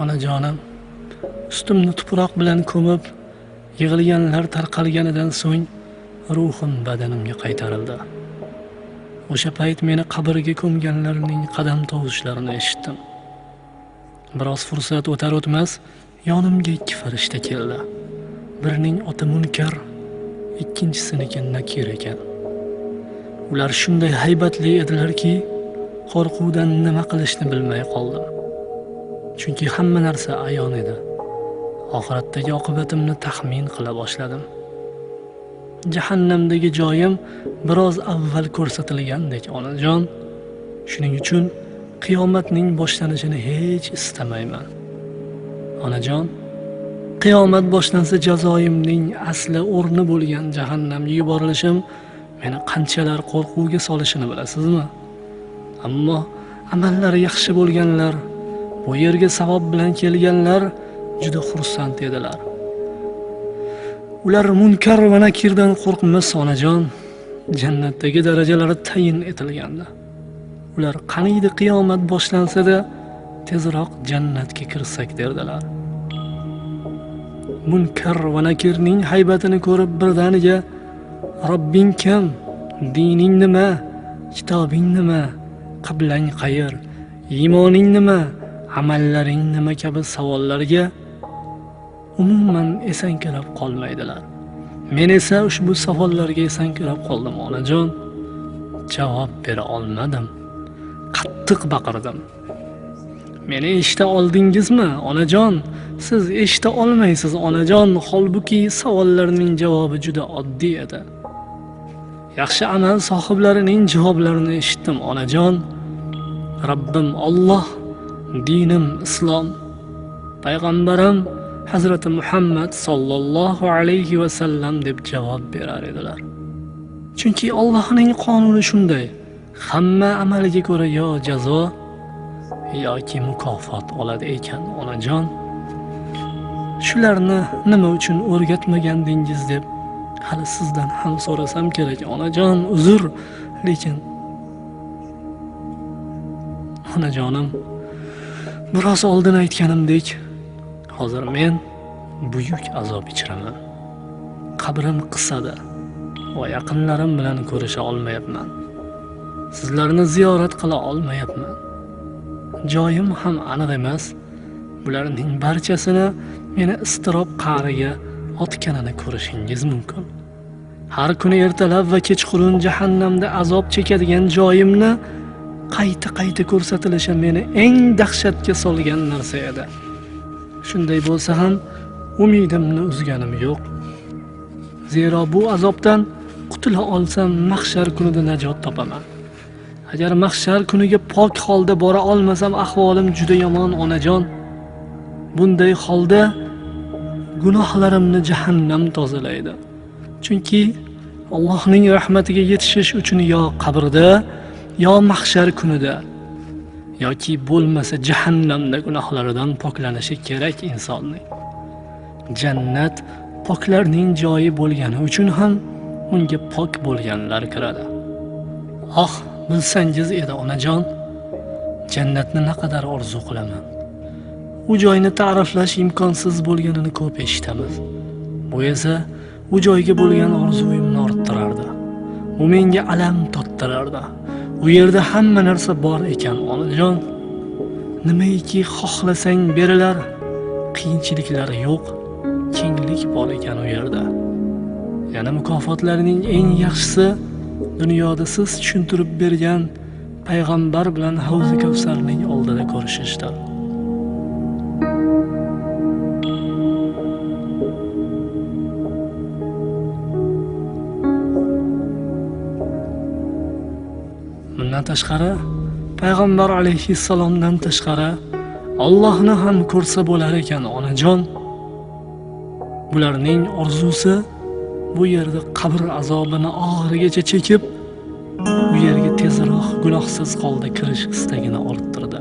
Onajonim, ustimni tuproq bilan ko'mib, yig'ilganlar tarqalganidan so'ng ruhim badanimga qaytarildi. O'sha payt meni qabrga ko'mganlarning qadam tovushlarini eshitdim. Biroz fursat o'tar o'tmas yonimga ikki farishta keldi. Birining oti Munkar, ikkinchisiniki Nakir ekan. Ular shunday haybatli edilarki, qo'rquvdan nima qilishni bilmay qoldim. Chunki hamma narsa ayon edi. Oxiratdagi oqibatimni taxmin qila boshladim. Jahannamdagi joyim biroz avval ko'rsatilgandek, onajon. Shuning uchun qiyomatning boshlanishini hech istamayman. Onajon, qiyomat boshlansa jazoyimning asli o'rni bo'lgan jahannamga yuborilishim meni qanchalar qo'rquvga solishini bilasizmi? Ammo amallari yaxshi bo'lganlar, bu yerga savob bilan kelganlar juda xursand edilar. Ular Munkar va Nakirdan qo'rqmas, onajon. Jannatdagi darajalari tayin etilgandi. Ular qaniydi qiyomat boshlansa-da tezroq jannatga kirsak derdilar. Munkar va Nakirning haybatini ko'rib birdaniga Robbing kim? Dining nima? Kitobing nima? Qiblang qayer? Iymoning nima? Amallaring nima kabi savollarga umuman esankirab qolmaydilar. Men esa ushbu savollarga esankirab qoldim, onajon. Javob bera olmadim. Qattiq baqirdim. Meni eshita oldingizmi, onajon? Siz eshita olmaysiz, onajon. Holbuki savollarning javobi juda oddiy edi. Yaxshi amal sohiblarining javoblarini eshitdim, onajon. Rabbim Alloh, dinim islom, payg'ambarim Hazrati Muhammad sallallohu alayhi va sallam deb javob berar edilar. Chunki Allohning qonuni shunday. Hamma amaliga ko'ra yo jazo yoki mukofot oladi ekan, onajon. Shularni nima uchun o'rgatmagandingiz deb hali sizdan ham so'rasam kerak, onajon, uzr, lekin onajonim, biroz oldin aytganimdek, hozir men buyuk azob ichiraman. Qabrim qisadi va yaqinlarim bilan ko'risha olmayapman. Sizlarni ziyorat qila olmayapman. Joyim ham aniq emas. Bularning barchasini meni iztirob qa'riga otganini ko'rishingiz mumkin. Har kuni ertalab va kechqurun jahannamda azob chekadigan joyimni qayta-qayta ko'rsatilishi meni eng dahshatga solgan narsa edi. Shunday bo'lsa ham umidimni uzganim yo'q. Zero bu azobdan qutula olsam mahshar kunida najot topaman. Agar mahshar kuniga pok holda bora olmasam ahvolim juda yomon, onajon. Bunday holda gunohlarimni jahannam tozalaydi. Chunki Allohning rahmatiga yetishish uchun yo qabrda, yo mahshar kunida yoki bo'lmasa jahannamda gunohlaridan poklanishi kerak insonning. Jannat poklarning joyi bo'lgani uchun ham unga pok bo'lganlar kiradi. Oh, bilsangiz edi, onajon, jannatni naqadar orzu qilaman. U joyni ta'riflash imkonsiz bo'lganini ko'p eshitamiz. Bu esa u joyga bo'lgan orzuyimni orttirardi. U menga alam tottirardi. U yerda hamma narsa bor ekan, onajon. Nimaiki xohlasang berilar, qiyinchiliklar yo'q, kenglik bor ekan u yerda. Yana mukofotlarning eng yaxshisi dunyoda siz tushuntirib bergan payg'ambar bilan Havzi Kavsarning oldida ko'rishishdir. Bundan tashqari, Payg'ambar alayhissalomdan tashqari Allohni ham ko'rsa bo'lar ekan, onajon. Bularning orzusi bu yerda qabr azobini oxirigacha chekib, u yerga tezroq gunohsiz holda kirish istagini orttirdi.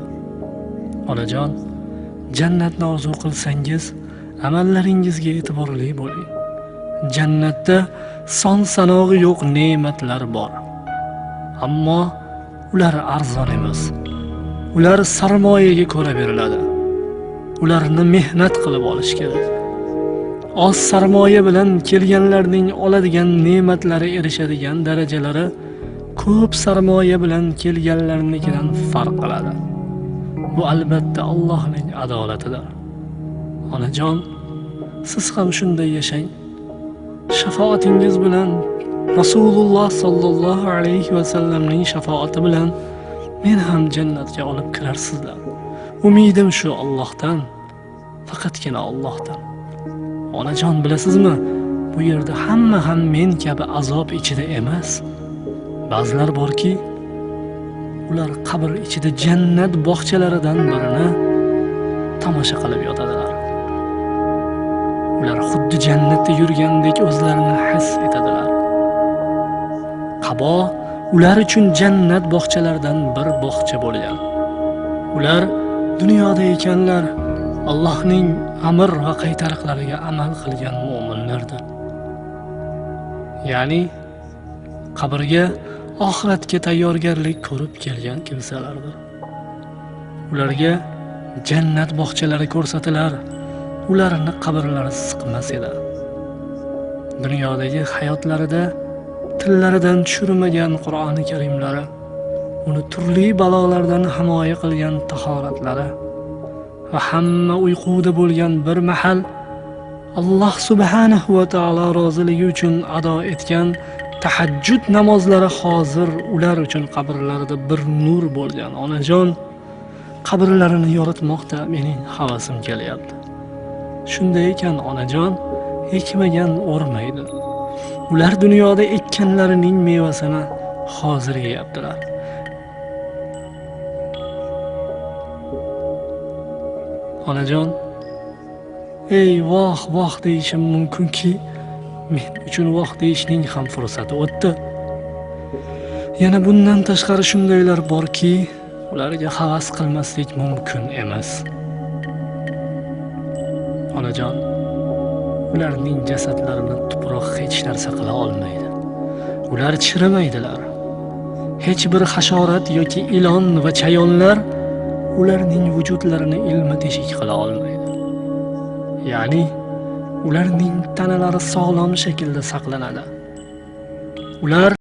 Onajon, jannatni orzu qilsangiz, amallaringizga e'tiborli bo'ling. Jannatda son sanog'i yo'q ne'matlar bor. Ammo ular arzon emas. Ular sarmoyaga ko'ra beriladi. Ularni mehnat qilib olish kerak. Oz sarmoya bilan kelganlarning oladigan ne'matlari, erishadigan darajalari ko'p sarmoya bilan kelganlarnikidan farq qiladi. Bu albatta Allohning adolatidir. Onajon, siz ham shunday yashang. Shafoatingiz bilan Rasululloh sallallohu alayhi va sallamning shafoati bilan men ham jannatga olib kirarsizlar. Umidim shu Allohdan, faqatgina Allohdan. Onajon, bilasizmi, bu yerda hamma ham men kabi azob ichida emas. Ba'zilar borki, ular qabr ichida jannat bog'chalaridan birini tomosha qilib yotadilar. Ular xuddi jannatda yurgandek o'zlarini his etadilar. Qabo ular uchun jannat bog'chalaridan bir bog'cha bo'lgan. Ular dunyoda ekanlar, Allohning amr va qaytariqlariga amal qilgan mo'minlardir. Ya'ni qabrga oxiratga tayyorgarlik ko'rib kelgan kimsalardir. Ularga jannat bog'chalari ko'rsatilar, ularni qabrlari siqmas edi. Dunyodagi hayotlarida tillaridan tushirmagan Qur'oni Karimlari, uni turli balolardan himoya qilgan tahoratlari va hamma uyquda bo'lgan bir mahal Alloh subhanahu va taolo roziligi uchun ado etgan tahajjud namozlari hozir ular uchun qabrlarida bir nur bo'lgan. Onajon, qabrlarini yoritmoqda mening havasim kelyapti. Shunday ekan, onajon, ekmagan o'rmaydi. Ular dunyoda ekkanlarining mevasini hozir yeyaptilar. Onajon, ey voh voh deyishim mumkinki, men uchun voh deyishning ham fursati o'tdi. Yana bundan tashqari shundaylar borki, ularga havas qilmaslik mumkin emas. Onajon, ularning jasadlarini tuproq hech narsa qila olmaydi. Ular chirimaydilar. Hech bir hasharot yoki ilon va chayonlar ularning vujudlarini ilma teshik qila olmaydi. Ya'ni ularning tanalari sog'lom shaklda saqlanadi. Ular